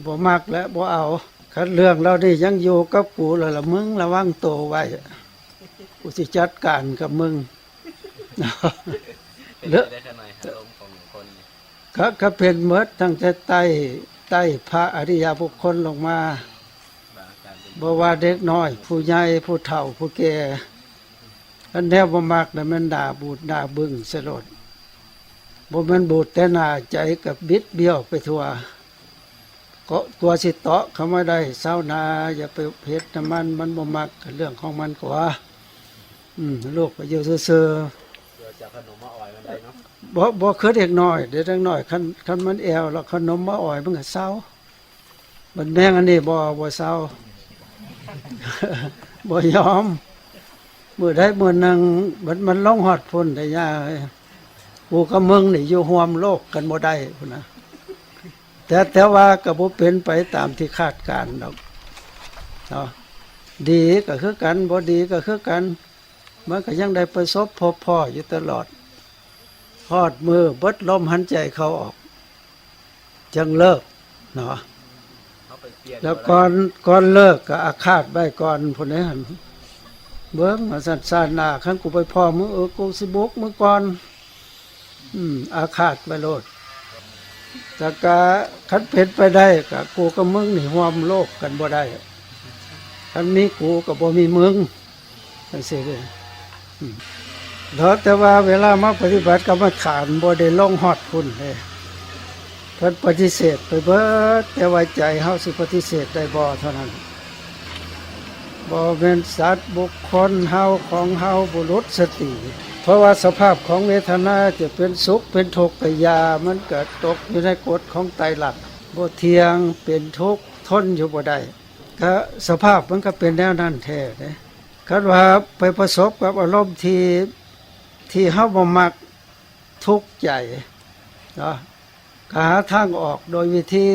ບໍ່ມັກແລະບໍ່ເອົາ. ຄັນເລື່ອງເຫຼົ່ານີ້ຍັງຢູ່ກັບກູແລ້ວລະ ມຶງລະວັງໂຕໄວ້, ກູຊິຈັດການກັບມຶງ. ເລີະ ເປັນໄປໄດ້ຂະໜ້ອຍ ອາລົມຂອງຄົນນີ້ ກະ ກະເປັນໝົດ ຕັ້ງແຕ່ໃຕ້ ໃຕ້ພະອະລິຍະບຸກຄົນລົງມາ, ບໍ່ວ່າເດັກນ້ອຍ ຜູ້ໃຫຍ່ ຜູ້ເຖົ້າ ຜູ້ແກ່. ຄັນແນວບໍ່ມັກນະ ແມ່ນໜ້າບູດໜ້າບຶ້ງໃສ່ໂລດ, ບໍ່ແມ່ນບູດແຕ່ໜ້າ, ໃຈກໍບິດບ້ຽວໄປທົ່ວ. ເກາະ ກວ່າຊິເຕາະເຂົ້າມາໄດ້ ຊາວນາຢ່າໄປເຮັດນຳມັນ, ມັນບໍ່ມັກ ກໍເລື່ອງຂອງມັນກວ່າ. ອືມ ລູກກໍຢູ່ຊື່ໆ. ເພື່ອຈະເອົາຂະໜົມມາອອຍມັນໄດ້ເນາະ. ບໍ່ ບໍ່ຄືເດັກນ້ອຍເດ້, ເດັກນ້ອຍຄັນ ຄັນມັນແອວແລ້ວ ເອົາຂະໜົມມາອອຍມັນກໍເຊົາ. ບັດແມ່ງອັນນີ້ບໍ່ ບໍ່ເຊົາ ບໍ່ຍອມ. ມື້ໃດມື້ໜຶ່ງ ບັດມັນລົງຮອດພຸ້ນໄດ໋ ຍ່າເອີຍ, ກູກັບມຶງນີ້ຢູ່ຮ່ວມໂລກກັນບໍ່ໄດ້ພຸ້ນນະ. ແຕ່ ແຕ່ວ່າກໍບໍ່ເປັນໄປຕາມທີ່ຄາດການດອກເນາະ. ດີກໍຄືກັນ ບໍ່ດີກໍຄືກັນ, ມັນກໍຍັງໄດ້ປະສົບພົບພໍ້ຢູ່ຕະຫຼອດ. ຮອດມື້ເບິດລົມຫາຍໃຈເຂົ້າອອກ ຈັ່ງເລີກເນາະ. ແລ້ວກ່ອນ ກ່ອນເລີກກໍອາຄາດໄວ້ກ່ອນພຸ້ນເດ້. ເບິ່ງວ່າຊັ້ນ ຊາດໜ້າຄັນກູໄປພໍ້ມຶງ ເອີ ກູຊິບຸກມຶງກ່ອນ. ອືມ ອາຄາດໄວ້ໂລດ. ແຕ່ກະຄັນເປັນໄປໄດ້ກະ ກູກັບມຶງນີ້ຮ່ວມໂລກກັນບໍ່ໄດ້. ຄັນມີກູກໍບໍ່ມີມຶງ ຈັ່ງຊີ້ເດ້. ອືມ ເນາະ ແຕ່ວ່າເວລາມາປະຕິບັດກຳມະຖານ ບໍ່ໄດ້ລົງຮອດພຸ້ນເດ້. ເພິ່ນປະຕິເສດໄປເບິດ, ແຕ່ວ່າໃຈເຮົາຊິປະຕິເສດໄດ້ບໍ່ເທົ່ານັ້ນ. ບໍ່ແມ່ນສັດ ບຸກຄົນ ເຮົາ ຂອງເຮົາ ບຸລຸດ ສະຕີ. ເພາະວ່າສະພາບຂອງເວທະນາຈະເປັນສຸກເປັນທຸກກະຢ່າ, ມັນກະຕົກຢູ່ໃນກົດຂອງໄຕລັກ, ບໍ່ທ່ຽງ, ເປັນທຸກ, ທົນຢູ່ບໍ່ໄດ້. ກະສະພາບມັນກະເປັນແນວນັ້ນແທ້ເດ້. ຄັນວ່າໄປປະສົບກັບອາລົມທີ່ ທີ່ເຮົາບໍ່ມັກ, ທຸກໃຈເນາະ, ກະຫາທາງອອກໂດຍວິທີ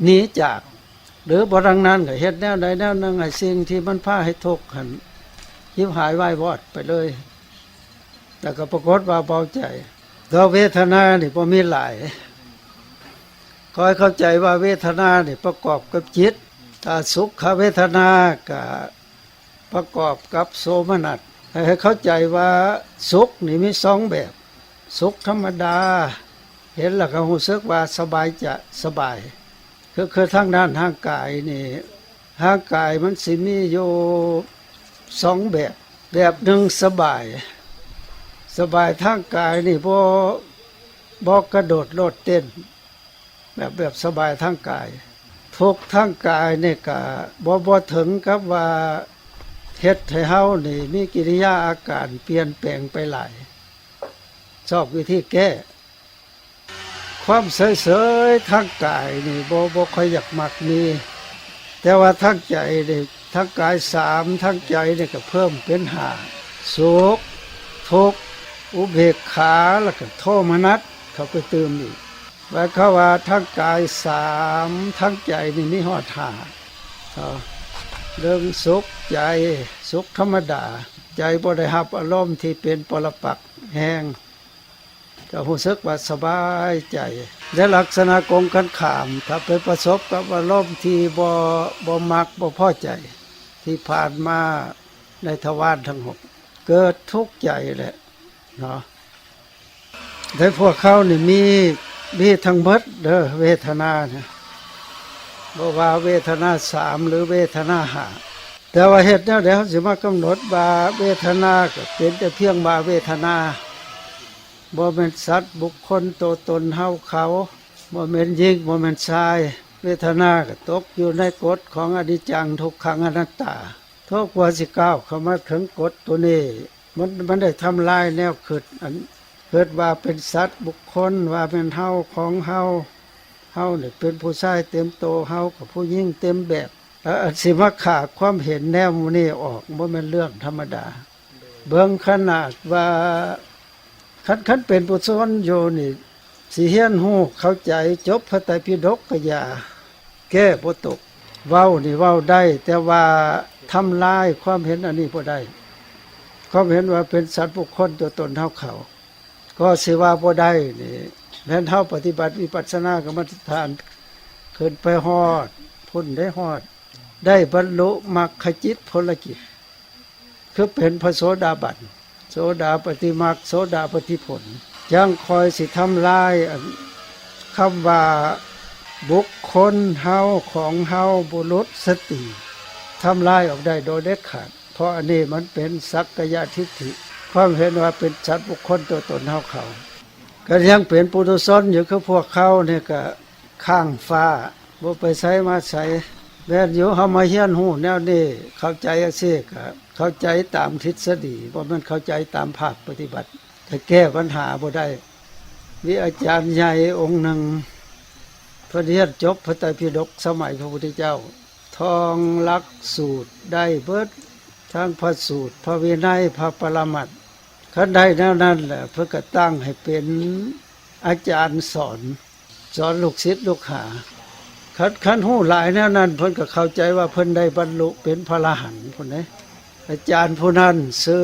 ໜີຈາກ ຫຼືບໍ່ດັ່ງນັ້ນກະເຮັດແນວໃດແນວໜຶ່ງໃຫ້ສິ່ງທີ່ມັນພາໃຫ້ທຸກຫັ້ນ ຫິບຫາຍວາຍວອດໄປເລີຍ, ແລ້ວກໍປາກົດວ່າເບົາໃຈ. ແຕ່ເວທະນານີ້ບໍ່ມີຫຼາຍ, ຂໍໃຫ້ເຂົ້າໃຈວ່າເວທະນານີ້ປະກອບກັບຈິດ, ຖ້າສຸຂະເວທະນາກະ ປະກອບກັບໂສມະນັດ. ໃຫ້ເຂົ້າໃຈວ່າສຸກນີ້ມີສອງແບບ, ສຸກທຳມະດາ ເຫັນແລ້ວກໍຮູ້ສຶກວ່າສະບາຍຈະ ສະບາຍ. ຄື ຄືທາງດ້ານຮ່າງກາຍນີ້, ຮ່າງກາຍມັນຊິມີຢູ່ສອງແບບ. ແບບໜຶ່ງສະບາຍ, ສະບາຍທາງກາຍນີ້ ບໍ່ ບໍ່ກະໂດດໂລດເຕັ້ນ ແບບ ແບບສະບາຍທາງກາຍ. ທຸກທາງກາຍນີ້ກະບໍ່ ບໍ່ເຖິງກັບວ່າເຮັດໃຫ້ເຮົານີ້ມີກິລິຍາອາການປ່ຽນແປງໄປຫຼາຍ. ຊອກວິທີແກ້. ຄວາມເສີຍໆທາງກາຍນີ້ ບໍ່ ບໍ່ຄ່ອຍຢາກມັກມີ, ແຕ່ວ່າທາງໃຈນີ້ ທາງກາຍສາມ ທາງໃຈນີ້ກໍເພີ່ມເປັນຫ້າ, ສຸກ ທຸກ ອຸເບກຂາ ແລ້ວກໍໂທມະນັດເຂົ້າໄປຕື່ມອີກ. ໝາຍຄວາມວ່າທາງກາຍສາມ ທາງໃຈນີ້ມີຮອດຫ້າ. ເອີ ເລື່ອງສຸກໃຈ ສຸກທຳມະດາ, ໃຈບໍ່ໄດ້ຮັບອາລົມທີ່ເປັນປໍລະປັກແຮງ ກໍຮູ້ສຶກວ່າສະບາຍໃຈ. ແລະ ລັກສະນະກົງກັນຂ້າມ, ຖ້າໄປປະສົບກັບອາລົມທີ່ບໍ່ ບໍ່ມັກ ບໍ່ພໍໃຈ ທີ່ຜ່ານມາໃນທະວານທັງຫົກ ເກີດທຸກໃຈແຫຼະເນາະ. ໃນພວກເຮົານີ້ມີ ມີທັງເບິດເດີ ເວທະນານະ, ບໍ່ວ່າເວທະນາສາມ ຫຼື ເວທະນາຫ້າ. ແຕ່ວ່າເຮັດແນວໃດເຮົາຊິມາກຳນົດວ່າເວທະນາກໍເປັນແຕ່ພຽງວ່າເວທະນາ, ບໍ່ແມ່ນສັດ ບຸກຄົນ ໂຕຕົນ ເຮົາ ເຂົາ, ບໍ່ແມ່ນຍິງ ບໍ່ແມ່ນຊາຍ. ເວທະນາກໍຕົກຢູ່ໃນກົດຂອງອະນິດຈັງ ທຸກຂັງ ອະນັດຕາ. ໂທ ກວ່າຊິກ້າວເຂົ້າມາເຖິງກົດໂຕນີ້, ມັນ ມັນໄດ້ທຳລາຍແນວຄິດ ອັນຄິດວ່າເປັນສັດບຸກຄົນ, ວ່າແມ່ນເຮົາ ຂອງເຮົາ, ເຮົານີ້ເປັນຜູ້ຊາຍເຕັມໂຕ, ເຮົາກໍຜູ້ຍິງເຕັມແບບ. ແລະ ອັນຊິມາຂ້າຄວາມເຫັນແນວໝູ່ນີ້ອອກ ບໍ່ແມ່ນເລື່ອງທຳມະດາ. ເບິ່ງຂະໜາດວ່າ ຄັນ ຄັນເປັນປຸຖຸຊົນຢູ່ນີ້ ຊິຮຽນຮູ້ເຂົ້າໃຈຈົບພະໄຕປິດົກກະຢ່າ, ແກ້ບໍ່ຕົກ. ເວົ້ານີ້ເວົ້າໄດ້, ແຕ່ວ່າທຳລາຍຄວາມເຫັນອັນນີ້ບໍ່ໄດ້. ຄວາມເຫັນວ່າເປັນສັດບຸກຄົນຕົວຕົນເຮົາເຂົາ ກໍຊິວ່າບໍ່ໄດ້ນີ້, ແມ່ນເຮົາປະຕິບັດວິປັດສະນາກຳມະຖານ ຂຶ້ນໄປຮອດພຸ້ນໄດ້ ຮອດ ໄດ້ບັນລຸມັກຂະຈິດຜົນລະຈິດ ຄືເປັນພະໂສດາບັນ ໂສດາປະຕິມັກ ໂສດາປະຕິຜົນ ຈັ່ງຄ່ອຍຊິທຳລາຍອັນ ຄຳວ່າບຸກຄົນເຮົາ ຂອງເຮົາ ບຸລຸດ ສະຕີ ທຳລາຍອອກໄດ້ໂດຍເດັດຂາດ ເພາະອັນນີ້ມັນເປັນສັກກະຍະທິດຖິ ຄວາມເຫັນວ່າເປັນສັດບຸກຄົນຕົວຕົນເຮົາເຂົາ ກໍຍັງເປັນປຸຖຸຊົນຢູ່ ຄືພວກເຂົານີ້ກໍຄ້າງຟ້າ ບໍ່ໄປໃສມາໃສ. ແມ່ນຢູ່ ເຮົາມາຮຽນຮູ້ແນວນີ້ ເຂົ້າໃຈຈັ່ງຊີ້ ກໍເຂົ້າໃຈຕາມທິດສະດີ ບໍ່ແມ່ນເຂົ້າໃຈຕາມພາກປະຕິບັດ ກໍແກ້ບັນຫາບໍ່ໄດ້. ມີອາຈານໃຫຍ່ອົງໜຶ່ງ ເພິ່ນຮຽນຈົບພະໄຕປິດົກສະໄໝພະພຸດທະເຈົ້າ ທ່ອງຫຼັກສູດໄດ້ເບິດ ທັງພະສູດ ພະວິໄນ ພະປະລະມັດ. ຄັນໄດ້ແນວນັ້ນແຫຼະ ເພິ່ນກໍຕັ້ງໃຫ້ເປັນອາຈານສອນ ສອນລູກສິດລູກຫາ. ຄັນ ຄັນຮູ້ຫຼາຍແນວນັ້ນ ເພິ່ນກໍເຂົ້າໃຈວ່າເພິ່ນໄດ້ບັນລຸເປັນພະລະຫັນພຸ້ນເດ້. ອາຈານຜູ້ນັ້ນຊື່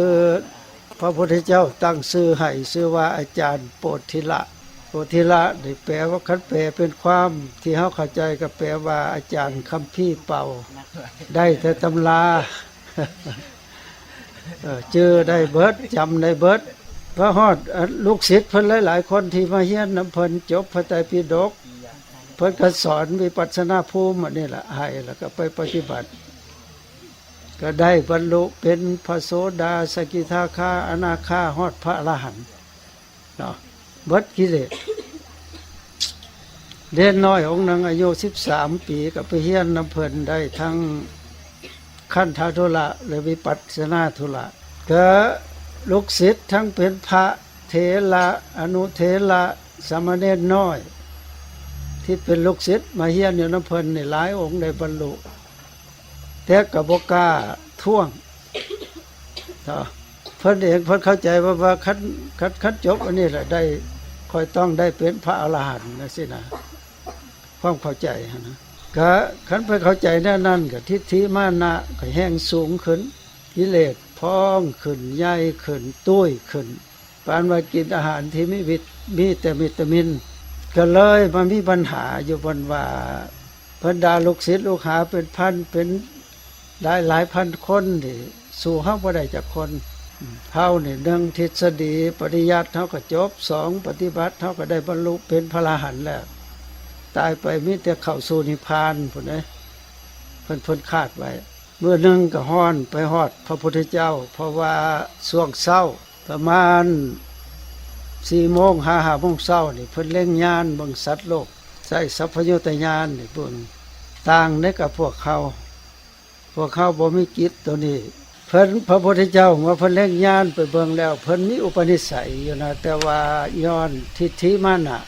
ພະພຸດທະເຈົ້າຕັ້ງຊື່ໃຫ້ ຊື່ວ່າອາຈານໂປທິລະ. ໂປທິລະນີ້ແປວ່າ ຄັນແປເປັນຄວາມທີ່ເຮົາເຂົ້າໃຈ ກໍແປວ່າອາຈານຄຳພີເປົ່າ ໄດ້ແຕ່ຕຳລາ ເອີ ຈື່ໄດ້ເບິດ ຈຳໄດ້ເບິດ. ມາຮອດ ອັນ ລູກສິດເພິ່ນຫຼາຍໆຄົນທີ່ມາຮຽນນຳເພິ່ນ ຈົບພະໄຕປິດົກ ເພິ່ນກໍສອນວິປັດສະນາພູມອັນນີ້ລະໃຫ້ ແລ້ວກໍໄປປະຕິບັດ ກໍໄດ້ບັນລຸເປັນພະໂສດາ ສະກິທາຄາ ອະນາຄາ ຮອດພະອະລະຫັນເນາະ ເບິດກິເລດ. ເນນນ້ອຍອົງໜຶ່ງອາຍຸສິບສາມປີ ກໍໄປຮຽນນຳເພິ່ນໄດ້ທັງຄັນທະທຸລະ ແລະ ວິປັດສະນາທຸລະ. ກໍລູກສິດທັງເປັນພະເຖລະ ອະນຸເຖລະ ສາມະເນນນ້ອຍ ທີ່ເປັນລູກສິດມາຮຽນຢູ່ນຳເພິ່ນນີ້ຫຼາຍອົງໄດ້ບັນລຸ ແຕ່ກໍບໍ່ກ້າທ້ວງເນາະ. ເພິ່ນເອງເພິ່ນເຂົ້າໃຈວ່າ ວ່າຄັນ ຄັນ ຄັນຈົບອັນນີ້ລະໄດ້ ຂ້ອຍຕ້ອງໄດ້ເປັນພະອະລະຫັນ ຈັ່ງຊີ້ນະ ຄວາມເຂົ້າໃຈຫັ້ນນະ. ກະຄັນເພິ່ນເຂົ້າໃຈແນວນັ້ນ ກະທິດຖິມານະກໍແຮ່ງສູງຂຶ້ນ ກິເລດພອງຂຶ້ນ ໃຫຍ່ຂຶ້ນ ຕຸ້ຍຂຶ້ນ ປານວ່າກິນອາຫານທີ່ມີວິດ ມີແຕ່ວິຕາມິນ. ກໍເລີຍມາມີບັນຫາຢູ່ບ່ອນວ່າ ບັນດາລູກສິດລູກຫາເປັນພັນ ເປັນຫຼາຍໆພັນຄົນນີ້ ສູ້ເຮົາບໍ່ໄດ້ຈັກຄົນ. ເຮົານີ້ ໜຶ່ງ ທິດສະດີປະລິຍັດເຮົາກໍຈົບ, ສອງ ປະຕິບັດເຮົາກໍໄດ້ບັນລຸເປັນພະລະຫັນແລ້ວ, ຕາຍໄປມີແຕ່ເຂົ້າສູ່ນິບພານພຸ້ນເດ້ ເພິ່ນ ເພິ່ນຄາດໄວ້. ມື້ໜຶ່ງກໍຮ້ອນໄປຮອດພະພຸດທະເຈົ້າ, ເພາະວ່າຊ່ວງເຊົ້າ ປະມານສີ່ໂມງຫາຫ້າໂມງເຊົ້ານີ້ ເພິ່ນເລັງຍານເບິ່ງສັດໂລກ ໃຊ້ສັບພະຍຸດຕະຍານນີ້ເບິ່ງ ຕ່າງໃດກັບພວກເຮົາ. ພວກເຮົາບໍ່ມີກິດໂຕນີ້. ເພິ່ນ ພະພຸດທະເຈົ້າ ເມື່ອເພິ່ນເລັງຍານໄປເບິ່ງແລ້ວ ເພິ່ນມີອຸປະນິໄສຢູ່ນະ, ແຕ່ວ່າຍ້ອນທິດຖິມານະ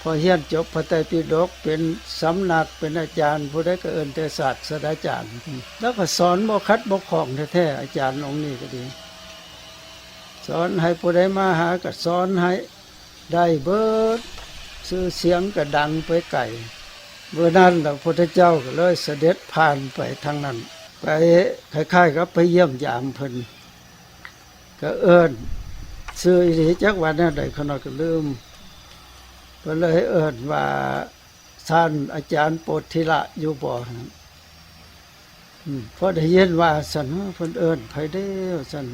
ພໍຮຽນຈົບພະໄຕປິດົກ ເປັນສຳນັກ ເປັນອາຈານ ຜູ້ໃດກໍເອີ້ນແຕ່ສາດສະດາຈານ ແລ້ວກໍສອນບໍ່ຂັດບໍ່ຂ້ອງແທ້ໆ. ອາຈານອົງນີ້ກໍດີ ສອນໃຫ້ຜູ້ໃດມາຫາກໍສອນໃຫ້ໄດ້ເບິດ, ຊື່ສຽງກໍດັງໄປໄກ. ເມື່ອນັ້ນລະ ພະພຸດທະເຈົ້າກໍເລີຍສະເດັດຜ່ານໄປທາງນັ້ນ ໄປ ຄ້າຍໆກັບໄປຢ້ຽມຢາມເພິ່ນ ກໍເອີ້ນ ຊື່ອີ່ຫຼີຈັກວ່າແນວໃດ ຂ້ານ້ອຍກໍລືມ. ເພິ່ນເລີຍເອີ້ນວ່າ ທ່ານອາຈານໂປທິລະຢູ່ບໍ່? ອືມ ພໍໄດ້ຍິນວ່າຊັ້ນ ເພິ່ນເອີ້ນໃຜເດ້ວ່າຊັ້ນ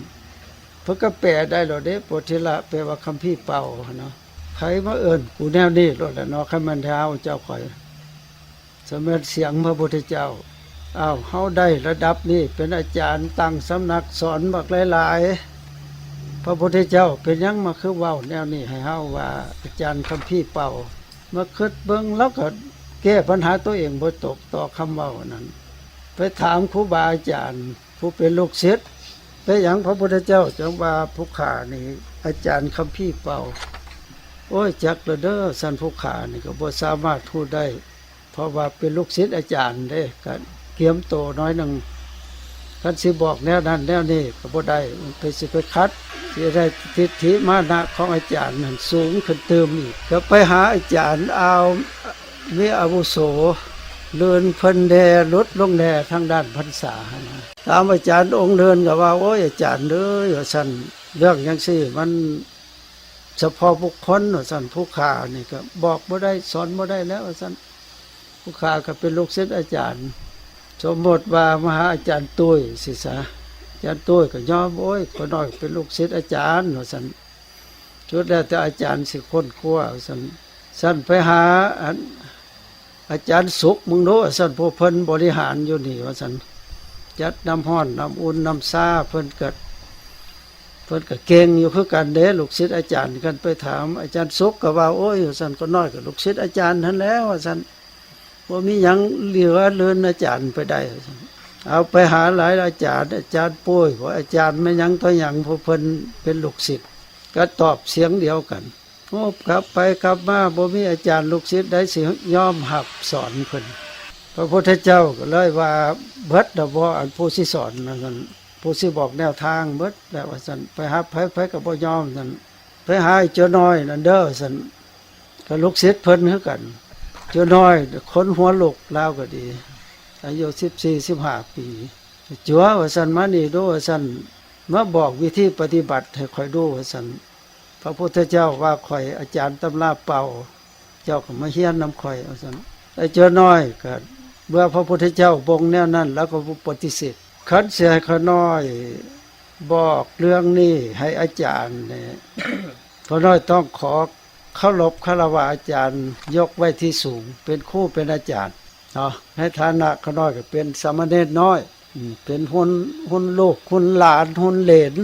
ເພິ່ນກໍແປໄດ້ໂລດເດ້ ໂປທິລະແປວ່າຄຳພີເປົ່າຫັ້ນນະ. ໃຜມາເອີ້ນກູແນວນີ້ໂລດແຫຼະເນາະ ຄັນແມ່ນເຮົາເຈົ້າຂ້ອຍ ສະແມ່ນສຽງພະພຸດທະເຈົ້າ. ອ້າວ ເຮົາໄດ້ລະດັບນີ້ ເປັນອາຈານຕັ້ງສຳນັກສອນບັກຫຼາຍໆ ພະພຸດທະເຈົ້າເປັນຫຍັງມາຄືເວົ້າແນວນີ້ໃຫ້ເຮົາ ວ່າອາຈານຄຳພີເປົ່າ? ມາຄິດເບິ່ງ ລາວກໍແກ້ບັນຫາຕົວເອງບໍ່ຕົກຕໍ່ຄຳເວົ້ານັ້ນ. ໄປຖາມຄູບາອາຈານຜູ້ເປັນລູກສິດ ເປັນຫຍັງພະພຸດທະເຈົ້າຈັ່ງວ່າຜູ້ຂ້ານີ້ອາຈານຄຳພີເປົ່າ? ໂອ້ຍ ຈັກລະເດີ ຊັ້ນຜູ້ຂ້ານີ້ກໍບໍ່ສາມາດຮູ້ໄດ້ ເພາະວ່າເປັນລູກສິດອາຈານເດ້ ກໍກຽມໂຕໜ້ອຍໜຶ່ງ. ຄັນຊິບອກແນວນັ້ນແນວນີ້ກໍບໍ່ໄດ້ ໄປຊິໄປຂັດ ຊິໄດ້ທິດຖິມານະຂອງອາຈານຫັ້ນສູງຂຶ້ນຕື່ມອີກ. ກໍໄປຫາອາຈານອາວ ມີອາວຸໂສ ລື່ນເພິ່ນແດ່ ຫຼຸດລົງແດ່ທາງດ້ານພັນສາຫັ້ນນະ. ຖາມອາຈານອົງອື່ນກໍວ່າ ໂອ້ຍ ອາຈານເອີຍ ວ່າຊັ້ນ ເລື່ອງຈັ່ງຊີ້ມັນສະເພາະບຸກຄົນ ວ່າຊັ້ນ ຜູ້ຂ້ານີ້ກໍບອກບໍ່ໄດ້ ສອນບໍ່ໄດ້ແລ້ວ ວ່າຊັ້ນ. ຜູ້ຂ້າກໍເປັນລູກສິດອາຈານ. ສົມມຸດວ່າມາຫາອາຈານຕຸ້ຍຊີ້ຊະ, ອາຈານຕຸ້ຍກໍຍອມ, ໂອ້ຍ ຂ້ານ້ອຍເປັນລູກສິດອາຈານ ວ່າຊັ້ນ. ສຸດແລ້ວແຕ່ອາຈານຊິຄົ້ນຄວ້າ ວ່າຊັ້ນ. ຊັ້ນໄປຫາອັນ ອາຈານສຸກເບິ່ງດູ ວ່າຊັ້ນ, ພວກເພິ່ນບໍລິຫານຢູ່ນີ້ ວ່າຊັ້ນ, ຈັດນ້ຳຮ້ອນນ້ຳອຸ່ນນ້ຳຊາ ເພິ່ນກໍ ເພິ່ນກໍເກັ່ງຢູ່ຄືກັນເດ້ ລູກສິດອາຈານ. ຄັນໄປຖາມອາຈານສຸກກໍວ່າ ໂອ້ຍ ວ່າຊັ້ນ, ຂ້ານ້ອຍກໍລູກສິດອາຈານຫັ້ນແຫຼະ ວ່າຊັ້ນ, ບໍ່ມີຫຍັງເຫຼືອເລີນອາຈານໄປໄດ້ ວ່າຊັ້ນ. ເອົາໄປຫາຫຼາຍອາຈານ, ອາຈານໂປ້ຍບໍ ອາຈານແມ່ນຫຍັງຕໍ່ຫຍັງ, ພວກເພິ່ນເປັນລູກສິດ ກໍຕອບສຽງດຽວກັນ. ໂອ້ ກັບໄປກັບມາ ບໍ່ມີອາຈານລູກສິດໃດຊິຍອມຮັບສອນເພິ່ນ. ພະພຸດທະເຈົ້າກໍເລີຍວ່າ ເບິດແລ້ວບໍ ອັນຜູ້ຊິສອນ ວ່າຊັ້ນ, ຜູ້ຊິບອກແນວທາງ ເບິດແລ້ວ ວ່າຊັ້ນ, ໄປຫາໃຜ ໃຜກໍບໍ່ຍອມ ວ່າຊັ້ນ. ໄປຫາໄອ້ຈົວນ້ອຍນັ້ນເດີ ວ່າຊັ້ນ, ກໍລູກສິດເພິ່ນຄືກັນ. ຈົວນ້ອຍຄົນຫົວລຸກ ລາວກໍດີ ອາຍຸສິບສີ່ ສິບຫ້າປີ. ຈົວ ວ່າຊັ້ນ, ມານີ້ດູ ວ່າຊັ້ນ, ມາບອກວິທີປະຕິບັດໃຫ້ຂ້ອຍດູ ວ່າຊັ້ນ. ພະພຸດທະເຈົ້າວ່າຂ້ອຍອາຈານຕຳລາເປົ່າ, ເຈົ້າກໍມາຮຽນນຳຂ້ອຍ ວ່າຊັ້ນ. ໄອ້ຈົວນ້ອຍກໍເມື່ອພະພຸດທະເຈົ້າບົ່ງແນວນັ້ນ ລາວກໍບໍ່ປະຕິເສດ. ຄັນຊິໃຫ້ຂ້ານ້ອຍບອກເລື່ອງນີ້ໃຫ້ອາຈານນີ້ ຂ້ານ້ອຍຕ້ອງຂໍເຄົາລົບຄາລະວະອາຈານ, ຍົກໄວ້ທີ່ສູງ ເປັນຄູເປັນອາຈານເນາະ. ໃນຖານະຂ້ານ້ອຍກໍເປັນສາມະເນນນ້ອຍ ອືມ ເປັນຮຸ່ນ ຮຸ່ນລູກ ຮຸ່ນຫຼານ ຮຸ່ນເຫຼນ.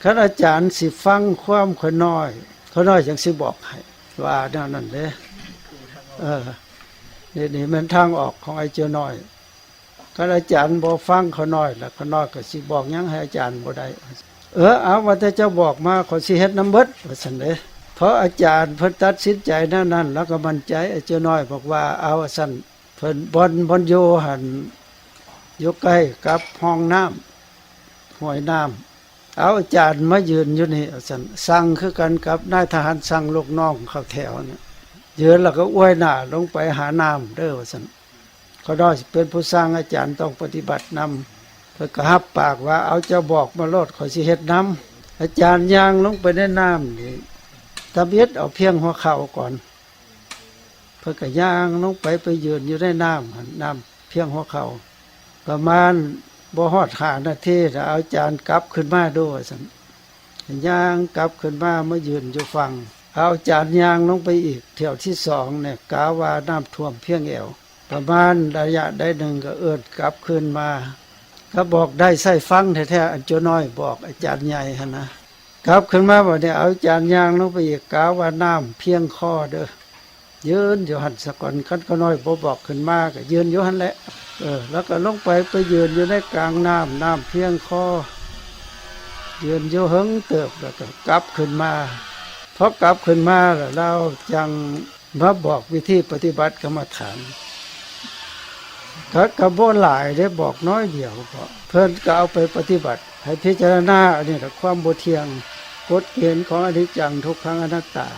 ຄັນອາຈານຊິຟັງຄວາມຂ້ານ້ອຍ, ຂ້ານ້ອຍຈັ່ງຊິບອກໃຫ້ ວ່າແນວນັ້ນເດ້. ເອີ ນີ້ ນີ້ແມ່ນທາງອອກຂອງໄອ້ເຈົ້ານ້ອຍ. ຄັນອາຈານບໍ່ຟັງຂ້ານ້ອຍລະ ຂ້ານ້ອຍກໍຊິບອກຫຍັງໃຫ້ອາຈານບໍ່ໄດ້. ເອີ ເອົາ ວ່າແຕ່ເຈົ້າບອກມາ ຂ້ອຍຊິເຮັດນຳເບິດ ວ່າຊັ້ນເດ້. ເພາະອາຈານເພິ່ນຕັດສິນໃຈແນວນັ້ນ ລາວກໍໝັ້ນໃຈ. ໄອ້ເຈົ້ານ້ອຍບອກວ່າ ເອົາ ວ່າຊັ້ນ, ເພິ່ນ ບ່ອນ ບ່ອນຢູ່ຫັ້ນ ຢູ່ໃກ້ກັບຮ່ອງນ້ຳ ຫ້ວຍນ້ຳ. ເອົາ ອາຈານມາຢືນຢູ່ນີ້ ວ່າຊັ້ນ. ສັ່ງຄືກັນກັບນາຍທະຫານສັ່ງລູກນ້ອງເຂົ້າແຖວນີ້, ຢືນແລ້ວກໍອວຍໜ້າລົງໄປຫານ້ຳເດີ ວ່າຊັ້ນ. ຂ້ານ້ອຍຊິເປັນຜູ້ສັ່ງ, ອາຈານຕ້ອງປະຕິບັດນຳ. ເພິ່ນກໍຮັບປາກວ່າ ເອົາ ເຈົ້າບອກມາໂລດ ຂ້ອຍຊິເຮັດນຳ. ອາຈານຍ່າງລົງໄປໃນນ້ຳນີ້ ທຳອິດເອົາພຽງຫົວເຂົ່າກ່ອນ. ເພິ່ນກໍຍ່າງລົງໄປ ໄປຢືນຢູ່ໃນນ້ຳຫັ້ນ ນ້ຳພຽງຫົວເຂົ່າ. ປະມານບໍ່ຮອດຫ້ານາທີ ແລ້ວເອົາຈານກັບຂຶ້ນມາດູ ວ່າຊັ້ນ. ຍ່າງກັບຂຶ້ນມາ ມາຢືນຢູ່ຝັ່ງ. ເອົາຈານຍ່າງລົງໄປອີກ ຖ້ຽວທີສອງນີ້ ກະວ່ານ້ຳຖ້ວມພຽງແອວ. ປະມານໄລຍະໃດໜຶ່ງກໍເອີ້ນກັບຄືນມາ. ກໍບອກໄດ້ໃຊ້ຟັງແທ້ໆ ອັນເຈົ້ານ້ອຍບອກອາຈານໃຫຍ່ຫັ້ນນະ. ກັບຂຶ້ນມາບັດນີ້ ເອົາຈານຍ່າງລົງໄປອີກ ກະວ່ານ້ຳພຽງຄໍເດີ. ຢືນຢູ່ຫັ້ນສາກ່ອນ, ຄັນຂ້ານ້ອຍບໍ່ບອກຂຶ້ນມາກໍຢືນຢູ່ຫັ້ນແຫຼະ. ເອີ ແລ້ວກໍລົງໄປ ໄປຢືນຢູ່ໃນກາງນ້ຳ, ນ້ຳພຽງຄໍ. ຢືນຢູ່ເຫິງເຕີບ ແລ້ວກໍກັບຂຶ້ນມາ. ພໍກັບຂຶ້ນມາແລ້ວ ລາວຈັ່ງມາບອກວິທີປະຕິບັດກຳມະຖານ. ກໍ ກໍບໍ່ຫຼາຍເດ້, ບອກໜ້ອຍດຽວ ເພິ່ນກໍເອົາໄປປະຕິບັດ. ໃຫ້ພິຈາລະນາອັນນີ້ລະ ຄວາມບໍ່ທ່ຽງ, ກົດເກນຂອງອະນິດຈັງ ທຸກຂັງ ອະນັດຕາ,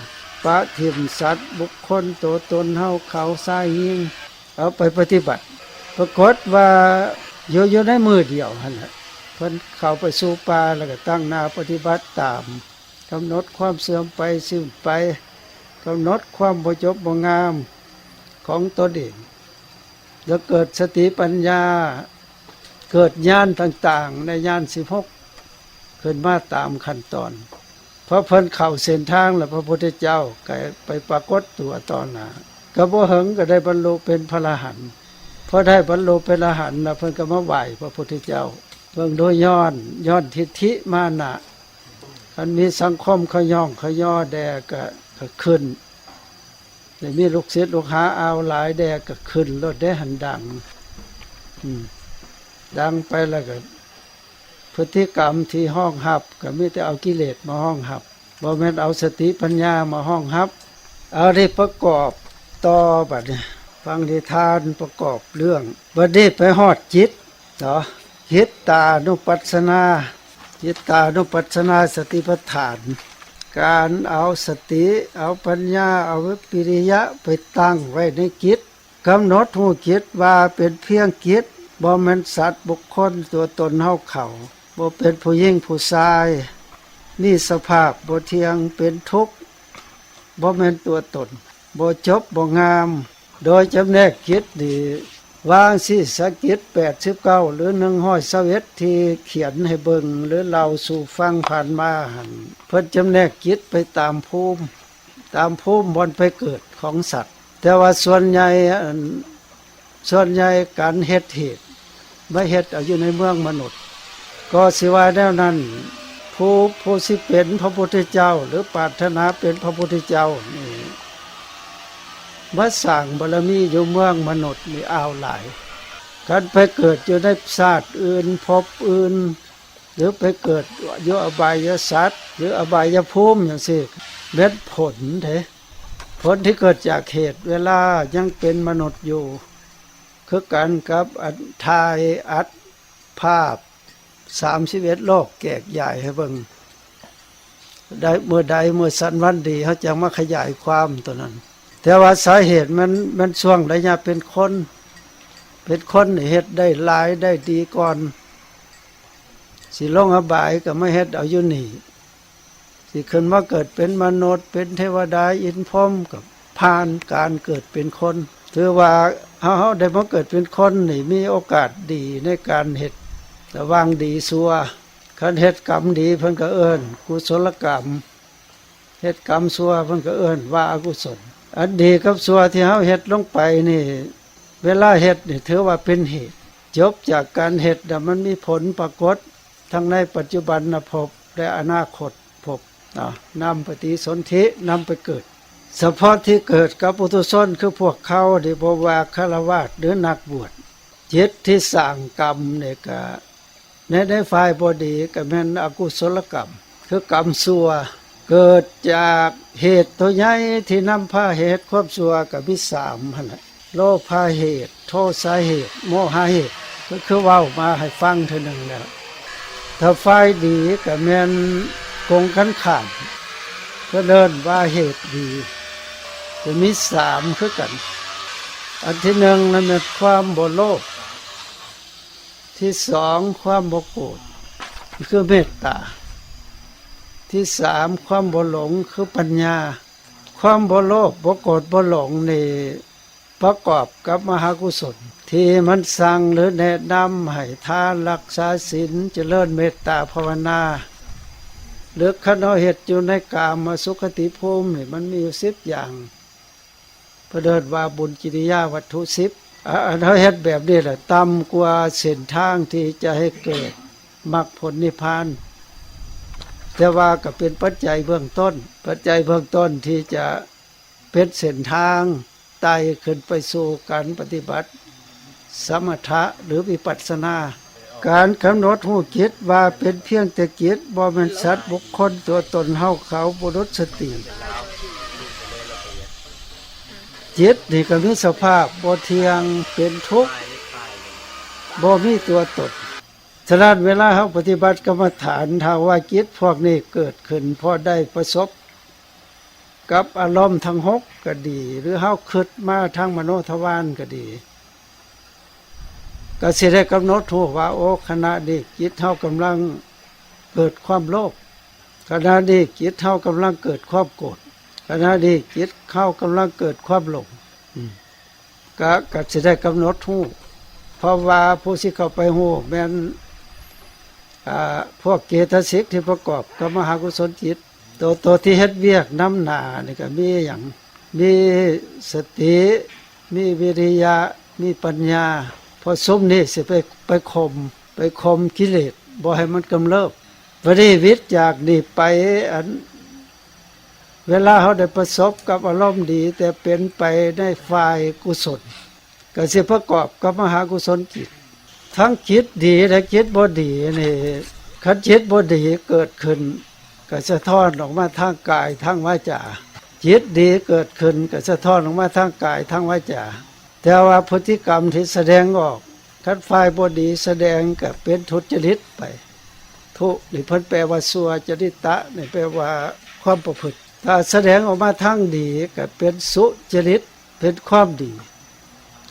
ປະຖິ້ມສັດ ບຸກຄົນ ໂຕຕົນ ເຮົາ ເຂົາ ຊາຍ ຍິງ, ເອົາໄປປະຕິບັດ. ປາກົດວ່າຢູ່ ຢູ່ໃນມື້ດຽວຫັ້ນລະ ເພິ່ນເຂົ້າໄປສູ່ປ່າ ແລ້ວກໍຕັ້ງໜ້າປະຕິບັດຕາມ, ກຳນົດຄວາມເສື່ອມໄປເສື່ອມໄປ, ກຳນົດຄວາມບໍ່ຈົບບໍ່ງາມຂອງຕົນເອງ, ແລ້ວເກີດສະຕິປັນຍາ, ເກີດຍານຕ່າງໆ ໃນຍານສິບຫົກ ຂຶ້ນມາຕາມຂັ້ນຕອນ. ເພາະເພິ່ນເຂົ້າເສັ້ນທາງແລ້ວ ພະພຸດທະເຈົ້າກໍໄປປາກົດຕົວຕໍ່ໜ້າ, ກໍບໍ່ເຫິງກໍໄດ້ບັນລຸເປັນພະລະຫັນ. ພໍໄດ້ບັນລຸເປັນອະລະຫັນແລ້ວ ເພິ່ນກໍມາໄຫວ້ພະພຸດທະເຈົ້າ. ເບິ່ງດູ ຍ້ອນ ຍ້ອນທິດຖິມານະ, ຄັນມີສັງຄົມຂະຫຍ້ອງຂະຍໍແດ່ກໍ ກໍຂຶ້ນ, ໄດ້ມີລູກສິດລູກຫາເອົາຫຼາຍແດ່ກໍຂຶ້ນໂລດເດ້ ຫັ້ນດັງ. ອືມ ດັງໄປແລ້ວກໍ ພຶດຕິກຳທີ່ຮອງຮັບ ກໍມີແຕ່ເອົາກິເລດມາຮອງຮັບ, ບໍ່ແມ່ນເອົາສະຕິປັນຍາມາຮອງຮັບ. ເອົາ ໄດ້ປະກອບຕໍ່ບັດນີ້, ຟັງນິທານປະກອບເລື່ອງ. ບັດນີ້ໄປຮອດຈິດເນາະ, ຈິດຕານຸປັດສະນາ, ຈິດຕານຸປັດສະນາສະຕິປັດຖານ, ການເອົາສະຕິ ເອົາປັນຍາ ເອົາວິລິຍະໄປຕັ້ງໄວ້ໃນຈິດ. ກຳນົດຮູ້ຈິດວ່າເປັນພຽງຈິດ, ບໍ່ແມ່ນສັດບຸກຄົນຕົວຕົນເຮົາເຂົາ, ບໍ່ເປັນຜູ້ຍິງຜູ້ຊາຍ, ມີສະພາບບໍ່ທ່ຽງ, ເປັນທຸກ, ບໍ່ແມ່ນຕົວຕົນ, ບໍ່ຈົບບໍ່ງາມ, ໂດຍຈຳແນກຈິດນີ້ ວາງສີສະກິດແປດສິບເກົ້າ ຫຼື ໜຶ່ງຮ້ອຍຊາວເອັດ ທີ່ຂຽນໃຫ້ເບິ່ງ ຫຼື ເລົ່າສູ່ຟັງຜ່ານມາຫັ້ນ ເພິ່ນຈຳແນກຈິດໄປຕາມພູມ ຕາມພູມບ່ອນໄປເກີດຂອງສັດ. ແຕ່ວ່າສ່ວນໃຫຍ່ ອັນ ສ່ວນໃຫຍ່ການເຮັດເຫດ ມາເຮັດເອົາຢູ່ໃນເມືອງມະນຸດ ກໍຊິວ່າແນວນັ້ນ. ຜູ້ ຜູ້ຊິເປັນພະພຸດທະເຈົ້າ ຫຼື ປາດຖະໜາເປັນພະພຸດທະເຈົ້ານີ້ ມາສ້າງບາລະມີຢູ່ເມືອງມະນຸດນີ້ອ້າວຫຼາຍ. ຄັນໄປເກີດຢູ່ໃນຊາດອື່ນ ພົບອື່ນ ຫຼື ໄປເກີດຢູ່ອະບາຍຍະສັດ ຫຼື ອະບາຍະພູມຈັ່ງຊີ້ ແມ່ນຜົນເດ້. ຜົນທີ່ເກີດຈາກເຫດ ເວລາຍັງເປັນມະນຸດຢູ່ ຄືກັນກັບອັນຖ່າຍອັດພາບສາມສິບເອັດໂລກແຈກຢາຍໃຫ້ເບິ່ງ ໄດ້ເມື່ອໃດ ເມື່ອສັນວັນດີ ເຮົາຈັ່ງມາຂະຫຍາຍຄວາມຕົວນັ້ນ. ແຕ່ວ່າສາເຫດມັນ ມັນຊ່ວງໄລຍະເປັນຄົນ ເປັນຄົນນີ້ເຮັດໄດ້ຫຼາຍໄດ້ດີກ່ອນ ຊິລົງອະບາຍກໍມາເຮັດເອົາຢູ່ນີ້ ຊິຂຶ້ນມາເກີດເປັນມະນຸດ ເປັນເທວະດາ ອິນພົມ ກໍຜ່ານການເກີດເປັນຄົນ. ຖືວ່າເຮົາ ເຮົາໄດ້ມາເກີດເປັນຄົນນີ້ ມີໂອກາດດີໃນການເຮັດລະຫວ່າງດີຊົ່ວ. ຄັນເຮັດກຳດີ ເພິ່ນກໍເອີ້ນກຸສົລະກຳ, ເຮັດກຳຊົ່ວ ເພິ່ນກໍເອີ້ນວ່າອະກຸສົນ. ອັນດີກັບຊົ່ວທີ່ເຮົາເຮັດລົງໄປນີ້ ເວລາເຮັດນີ້ຖືວ່າເປັນເຫດ. ຈົບຈາກການເຮັດນະ ມັນມີຜົນປາກົດ ທັງໃນປັດຈຸບັນນະພົບ ແລະ ອະນາຄົດພົບເນາະ ນຳປະຕິສົນທິ ນຳໄປເກີດ. ສະເພາະທີ່ເກີດກັບປຸຖຸຊົນ ຄືພວກເຮົານີ້ ບໍ່ວ່າຄາລະວາດ ຫຼື ນັກບວດ, ຈິດທີ່ສ້າງກຳນີ້ກະ ໃນ ໃນຝ່າຍບໍ່ດີກໍແມ່ນອະກຸສົລະກຳ ຄືກຳຊົ່ວ. ເກີດຈາກເຫດຕົວໃຫຍ່ທີ່ນຳພາໃຫ້ເຮັດຄວາມຊົ່ວກໍມີສາມຫັ້ນແຫຼະ ໂລພາເຫດ, ໂທສາເຫດ, ໂມຫະເຫດ ກໍຄືເວົ້າມາໃຫ້ຟັງເທື່ອໜຶ່ງແລ້ວ. ຖ້າຝ່າຍດີກໍແມ່ນກົງກັນຂ້າມ ເພິ່ນເອີ້ນວ່າເຫດດີ ກໍມີສາມຄືກັນ. ອັນທີໜຶ່ງນັ້ນແມ່ນຄວາມບໍ່ໂລບ, ທີສອງຄວາມບໍ່ໂກດ ຄືເມດຕາ, ທີສາມຄວາມບໍ່ຫຼົງ ຄືປັນຍາ. ຄວາມບໍ່ໂລບ ບໍ່ໂກດ ບໍ່ຫຼົງນີ້ ປະກອບກັບມະຫາກຸສົນ ທີ່ມັນສັ່ງ ຫຼື ແນະນຳໃຫ້ທານ, ລັກສາສິນ, ຈະເລີນເມດຕາພາວະນາ ຫຼື ຄັນເຮົາເຮັດຢູ່ໃນກາມະສຸຄະຕິພູມນີ້ ມັນມີຢູ່ສິບຢ່າງ ເພິ່ນເອີ້ນວ່າບຸນກິລິຍາວັດຖຸສິບ. ອາ ອັນເຮົາເຮັດແບບນີ້ແຫຼະ ຕ່ຳກວ່າເສັ້ນທາງທີ່ຈະໃຫ້ເກີດມັກຜົນນິບພານ, ແຕ່ວ່າກໍເປັນປັດໄຈເບື້ອງຕົ້ນ, ປັດໄຈເບື້ອງຕົ້ນທີ່ຈະເປັນເສັ້ນທາງໄຕ່ຂຶ້ນໄປສູ່ການປະຕິບັດສະມະຖະ ຫຼື ວິປັດສະນາ. ການກຳນົດຮູ້ຈິດວ່າເປັນພຽງແຕ່ຈິດ ບໍ່ແມ່ນສັດບຸກຄົນຕົວຕົນເຮົາເຂົາ ບຸລຸດສະຕີ. ຈິດນີ້ກໍມີສະພາບບໍ່ທ່ຽງ ເປັນທຸກ ບໍ່ມີຕົວຕົນ. ສະນັ້ນເວລາເຮົາປະຕິບັດກຳມະຖານ ຖ້າວ່າຈິດພວກນີ້ເກີດຂຶ້ນ ເພາະໄດ້ປະສົບ ກັບອາລົມທັງຫົກກໍດີ ຫຼື ເຮົາຄິດມາທາງມະໂນທະວານກໍດີ ກໍຊິໄດ້ກຳນົດຮູ້ວ່າ ໂອ້ ຂະນະນີ້ຈິດເຮົາກຳລັງເກີດຄວາມໂລບ, ຂະນະນີ້ຈິດເຮົາກຳລັງເກີດຄວາມໂກດ, ຂະນະນີ້ຈິດເຮົາກຳລັງເກີດຄວາມຫຼົງ. ອືມ ກະ ກະຊິໄດ້ກຳນົດຮູ້ ເພາະວ່າຜູ້ຊິເຂົ້າໄປຮູ້ແມ່ນ ອ່າ ພວກເຈຕະສິກທີ່ປະກອບກັບມະຫາກຸສົນຈິດ. ໂຕ ໂຕທີ່ເຮັດວຽກນຳໜ້ານີ້ກະມີຫຍັງ? ມີສະຕິ, ມີວິລິຍະ, ມີປັນຍາ. ເພາະຊຸມນີ້ຊິໄປ ໄປຂົ່ມ ໄປຂົ່ມກິເລດ ບໍ່ໃຫ້ມັນກຳເລີບ. ບັດນີ້ວິດຈາກນີ້ໄປ ອັນ ເວລາເຮົາໄດ້ປະສົບກັບອາລົມດີ ແຕ່ເປັນໄປໃນຝ່າຍກຸສົນ ກໍຊິປະກອບກັບມະຫາກຸສົນຈິດ. ທັງຈິດດີ ແລະ ຈິດບໍ່ດີນີ້ ຄັນຈິດບໍ່ດີເກີດຂຶ້ນ ກໍສະທ້ອນອອກມາທາງກາຍ ທາງວາຈາ. ຈິດດີເກີດຂຶ້ນ ກໍສະທ້ອນອອກມາທາງກາຍ ທາງວາຈາ. ແຕ່ວ່າພຶດຕິກຳທີ່ສະແດງອອກ ຄັນຝ່າຍບໍ່ດີສະແດງກໍເປັນທຸດຈະລິດໄປ. ທຸນີ້ເພິ່ນແປວ່າຊົ່ວ, ຈະລິຕະນີ້ແປວ່າຄວາມປະພຶດ. ຖ້າສະແດງອອກມາທາງດີກໍເປັນສຸຈະລິດ, ເປັນຄວາມດີ.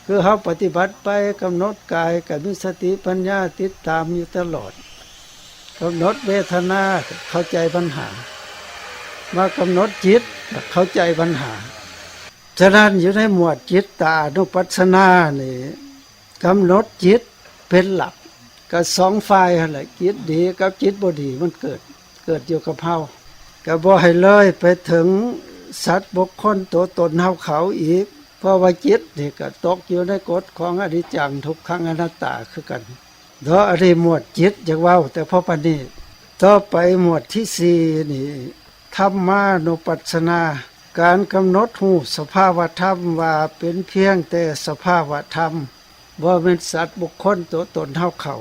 ຄືເຮົາປະຕິບັດໄປ, ກຳນົດກາຍກໍມີສະຕິປັນຍາຕິດຕາມຢູ່ຕະຫຼອດ. ກຳນົດເວທະນາກໍເຂົ້າໃຈບັນຫາ. ມາກຳນົດຈິດກໍເຂົ້າໃຈບັນຫາ. ສະນັ້ນ ຢູ່ໃນໝວດຈິດຕານຸປັດສະນານີ້ ກຳນົດຈິດເປັນຫຼັກ ກໍສອງຝ່າຍຫັ້ນແຫຼະ ຈິດດີກັບຈິດບໍ່ດີ ມັນເກີດ ເກີດຢູ່ກັບເຮົາ ກໍບໍ່ໃຫ້ເລີຍໄປເຖິງສັດບຸກຄົນຕົວຕົນເຮົາເຂົາອີກ ເພາະວ່າຈິດນີ້ກໍຕົກຢູ່ໃນກົດຂອງອະນິດຈັງ ທຸກຂັງ ອະນັດຕາຄືກັນ. ເນາະ ອັນນີ້ໝວດຈິດຢາກເວົ້າແຕ່ພໍປານນີ້. ຕໍ່ໄປໝວດທີສີ່ນີ້ ທຳມານຸປັດສະນາ ການກຳນົດຮູ້ສະພາວະທຳວ່າເປັນພຽງແຕ່ສະພາວະທຳ ບໍ່ແມ່ນສັດບຸກຄົນຕົວຕົນເຮົາເຂົາ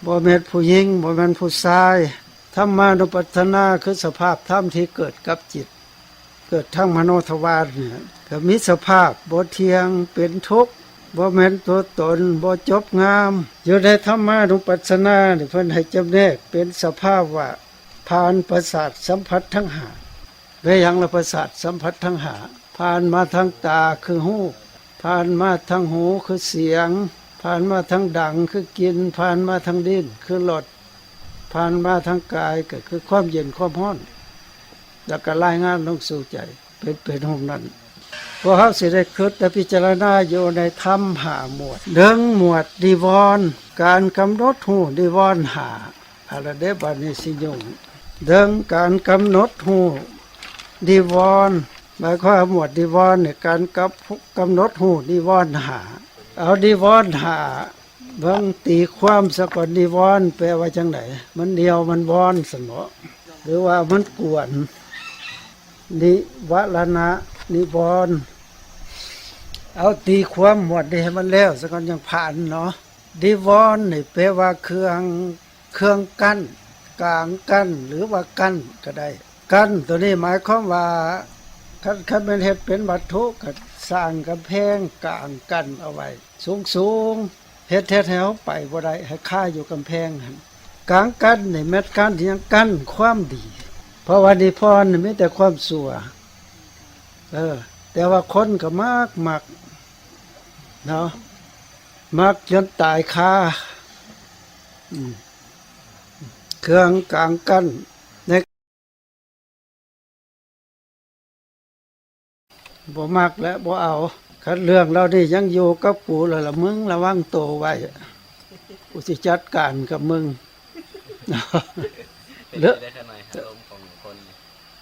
ບໍ່ແມ່ນຜູ້ຍິງ ບໍ່ແມ່ນຜູ້ຊາຍ. ທຳມານຸປັດສະນາຄືສະພາບທຳທີ່ເກີດກັບຈິດ ເກີດທາງມະໂນທະວານນີ້ ກໍມີສະພາບບໍ່ທ່ຽງ ເປັນທຸກ ບໍ່ແມ່ນຕົວຕົນ ບໍ່ຈົບງາມ. ຢູ່ໃນທຳມານຸປັດສະນານີ້ ເພິ່ນໃຫ້ຈຳແນກເປັນສະພາວະຜ່ານປະສາດສຳຜັດທັງຫ້າ. ແມ່ນຫຍັງລະປະສາດສຳຜັດທັງຫ້າ? ຜ່ານມາທາງຕາຄືຮູບ, ຜ່ານມາທາງຫູຄືສຽງ, ຜ່ານມາທາງດັງຄືກິ່ນ, ຜ່ານມາທາງລີ້ນຄືລົດ, ຜ່ານມາທາງກາຍກໍຄືຄວາມເຢັນຄວາມຮ້ອນ ແລ້ວກໍລາຍງານລົງສູ່ໃຈ ເປັນ ເປັນຮູບນັ້ນ. ພວກເຮົາຊິໄດ້ຄິດ ແລະ ພິຈາລະນາຢູ່ໃນທຳຫ້າໝວດ. ໜຶ່ງ ໝວດນິວອນ ການກຳນົດຮູ້ນິວອນຫ້າ. ເອົາລະເດ້ ບາດນີ້ຊິຫຍຸ້ງ. ໜຶ່ງ ການກຳນົດຮູ້ນິວອນ ໝາຍຄວາມວ່າໝວດນິວອນນີ້ ການກຳ ກຳນົດຮູ້ນິວອນຫ້າ. ເອົານິວອນຫ້າ ເບິ່ງຕີຄວາມສາກ່ອນ ນິວອນແປວ່າຈັ່ງໃດ? ມັນໜຽວມັນວອນຊັ້ນບໍ? ຫຼືວ່າມັນກວນ? ນິວະລະນະ ນິວອນ. ເອົາຕີຄວາມໝວດນີ້ໃຫ້ມັນແລ້ວສາກ່ອນ ຍັງຜ່ານເນາະ. ນິວອນນີ້ແປວ່າເຄື່ອງ ເຄື່ອງກັ້ນ, ກາງກັ້ນ ຫຼືວ່າກັ້ນກໍໄດ້. ກັ້ນໂຕນີ້ໝາຍຄວາມວ່າ ຄັນ ຄັນແມ່ນເຮັດເປັນວັດຖຸ ກໍສ້າງກຳແພງກາງກັ້ນເອົາໄວ້ສູງໆ ເຮັດ ເຮັດໃຫ້ເຮົາໄປບໍ່ໄດ້ ໃຫ້ຄາຢູ່ກຳແພງຫັ້ນ. ກາງກັ້ນນີ້ແມ່ນກັ້ນຫຍັງ? ກັ້ນຄວາມດີ ເພາະວ່ານິວອນນີ້ມີແຕ່ຄວາມຊົ່ວ. ເອີ ແຕ່ວ່າຄົນກໍມັກ ມັກເນາະ ມັກຈົນຕາຍຄາ. ອືມ ເຄື່ອງກາງກັ້ນ ໃນ ບໍ່ມັກແລະບໍ່ເອົາ. ຄັນເລື່ອງເຫຼົ່ານີ້ຍັງຢູ່ກັບກູແລ້ວລະ ມຶງລະວັງໂຕໄວ້ ກູຊິຈັດການກັບມຶງ. ເລີະ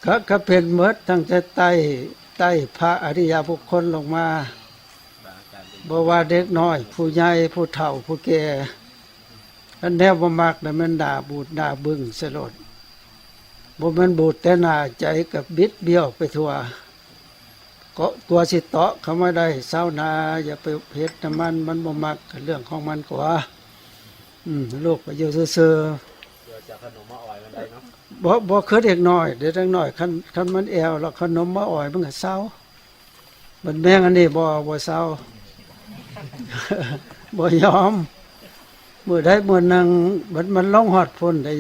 ກະ ກະເປັນໝົດ ຕັ້ງແຕ່ໄຕ່ ໄຕ່ພະອະລິຍະບຸກຄົນລົງມາ ບໍ່ວ່າເດັກນ້ອຍ ຜູ້ໃຫຍ່ ຜູ້ເຖົ້າ ຜູ້ແກ່. ຄັນແນວບໍ່ມັກນະ ແມ່ນໜ້າບູດໜ້າບຶ້ງໃສ່ໂລດ ບໍ່ແມ່ນບູດແຕ່ໜ້າ ໃຈກໍບິດບ້ຽວໄປທົ່ວ. ກໍກວ່າຊິເຕາະເຂົ້າມາໄດ້ຊາວນາ ຢ່າໄປເຮັດນຳມັນ ມັນບໍ່ມັກ ກໍເລື່ອງຂອງມັນກວ່າ. ອືມ ລູກໄປຢູ່ຊື່ໆ ເພື່ອຈະຂະໜົມມາອອຍມັນໄດ້ເນາະ. ບໍ່ ບໍ່ຄືເດັກນ້ອຍເດ້ ເດັກນ້ອຍ ຄັນ ຄັນມັນແອວແລ້ວ ຂະໜົມມາອອຍມັນກໍເຊົາ. ບັດແມງອັນນີ້ບໍ່ ບໍ່ເຊົາ ບໍ່ຍອມ. ມື້ໃດມື້ໜຶ່ງ ບັດມັນລົງຮອດພຸ້ນໄດ້